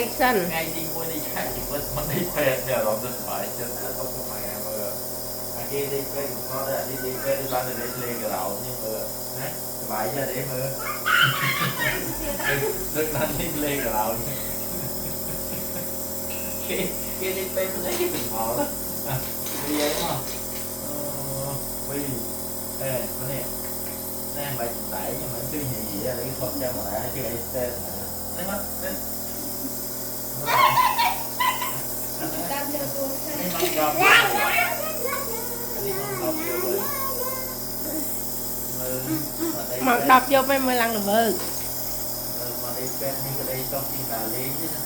កសិន ថ្ងៃទី1នៃខែជីវិតមិនដេកពេទ្យមានអារម្មណ៍ទៅសប្បាយចិត្តអត់ពុកម៉ែមើលអាគេដេកពេទ្យក៏ដែរអានេះដេកពេទ្យបានទៅលេងលេងក្រោមនេះមើលណាសប្បាយចិត្តទេមើលលើកឡើងលេងលេងក្រោមគេគេដេកពេទ្យមិនអីគេទៅមកនិយាយមកអឺវីអេម្នាក់ណែមិនតែមិនគឺនិយាយឥឡូវថតចាំមកដែរគឺអីស្ទែនហ្នឹងមក តាមយកទូ នេះមកដល់នេះមកដល់យកមើល មក10យប់ឯងមើលឡើងល្វើក មើលមកដេកពេទ្យនេះក៏ដេកតុកទីតាលេងទេណា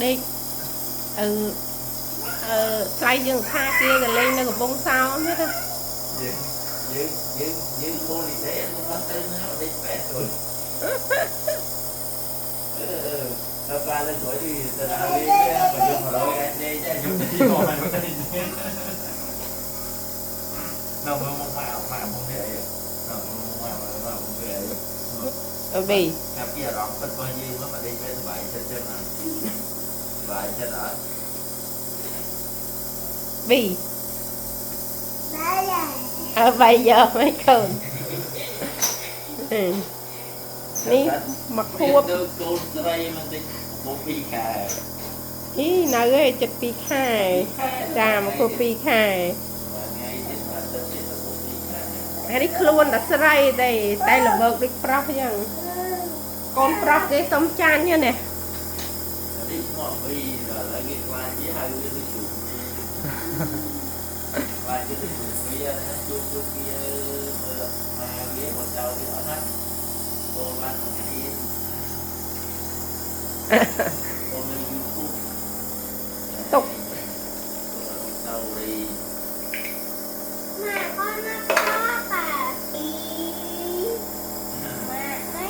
ដេកអឺអឺស្រ័យយើងថាគេទៅលេងនៅកំពង់សោមទេណា យើងយើងយើងយើង holiday មកទៅណាដេកពេទ្យទៅអឺដល់ប៉ាលើក្រោយទីទៅដល់លេងបើយក100អាចដេកដែរយកទៅយកមកទៅនៅមកមកមកមកនេះអីនៅមកមកមកមកនេះអី អឺប៊ី ចាប់ពីអារម្មណ៍ពិតរបស់យើងមកដេកពេទ្យសុបាយចិត្តចឹងណាសុបាយចិត្តអត់ ប៊ីអើបាយយកមិនកូននេះមកខួប ទៅកូនស្រីមិនតិចមក2ខែ អីនៅឯចិត្ត2ខែចាមកខួប2ខែ មួយថ្ងៃទៀតមកទៅទៀតទៅ2ខែ ហើយនេះខ្លួនតែស្រីទេតែល្វើកដូចប្រុសចឹងកូនប្រុសគេសុំចាញ់ហ្នឹងណា នេះឈ្មោះវីដល់ឥឡូវគេខ្លាចជាហៅវាទៅជួបខ្លាចជាទៅជួបវាណាជួបជួបវាមើលមកវាមកចៅវាអត់ណាកូនបានមួយថ្ងៃកូននៅ YouTube ទុក ទៅរី ម៉ាកូនមកខកាពីម៉ាអី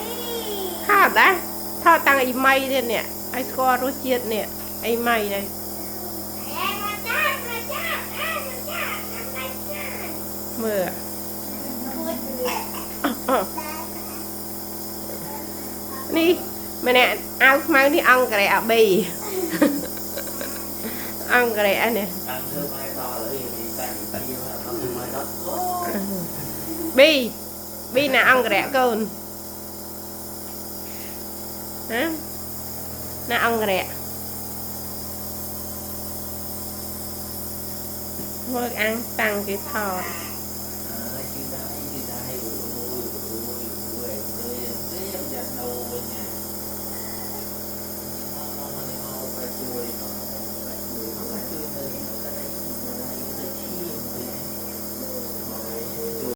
ថតណាថតតាំងអ៊ីម៉ៃទៀតនេះឲ្យស្គាល់រសជាតិនេះអ៊ីម៉ៃនេះ អេមកចាមកចាអេមកចាតាមដៃចា មើលនេះម្នាក់អាវខ្មៅនេះអង្គរៈអាប៊ីអង្គរៈនេះ តាមធ្វើម៉ែដល់ឥឡូវវាតែពីមកដល់ធ្វើម៉ែដល់អូ ប៊ីប៊ីណាអង្គរៈកូនហ៎ណាអង្គរៈមើលអាំងតាំងគេថត